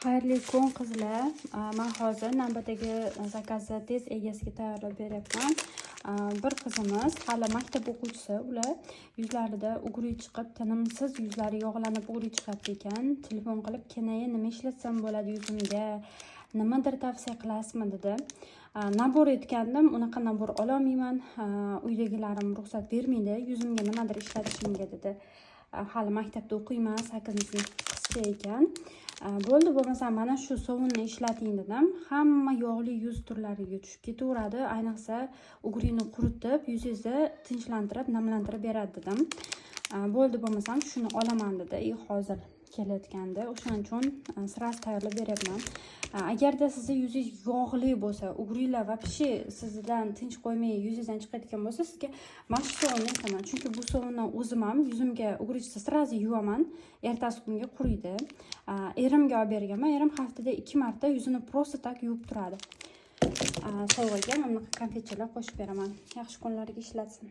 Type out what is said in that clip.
Xayrli kun, qizlar. Man hozir navbatdagi zakazni tez egasiga tayyorlab beryapman. Bir qizimiz, hali maktab o'quvchisi, ular yuzlarida угри chiqib, tinimsiz yuzlari yog'lanib, угри chiqyapti ekan. Telefon qilib, "Kenaya, nima ishlatsam bo'ladi yuzimga, nimadir tavsiya qilasizmi?" dedi. Набор aytgandim, unaqa набор ololmayman, uydagilarim ruxsat bermaydi yuzimga nimadir ishlatishimga, dedi. Hali maktabda o'qiyman, 8-sinf qizcha ekan. Bo'ldi, bo'lmasa mana shu sovunni ishlating, dedim. Hamma yog'li yuz turlariga tushib ketaveradi, ayniqsa угри ni quritib, yuzingizni tinchlantirib, namlantirib beradi, dedim. Bo'ldi, bo'lmasam shuni olaman, dedi. И hozir kelayotgandi, o'shaning uchun сразу tayyorlab beryapman. Agarda sizni yuzingiz yog'li bo'lsa, угри lar вообще sizdan tinch qo'ymay yuzingizdan chiqayotgan bo'lsa, sizga mana shu sovunni aytaman, chunki bu sovundan o'zim ham yuzimga угри chiqsa, сразу yuvaman, ertasi kunga quriydi. Erimga olib berganman, erim haftada 2 marta yuzini просто так yuvib turadi. Sovg'aga mana bunaqa konfetchalar qo'shib beraman, yaxshi kunlarga ishlatsin.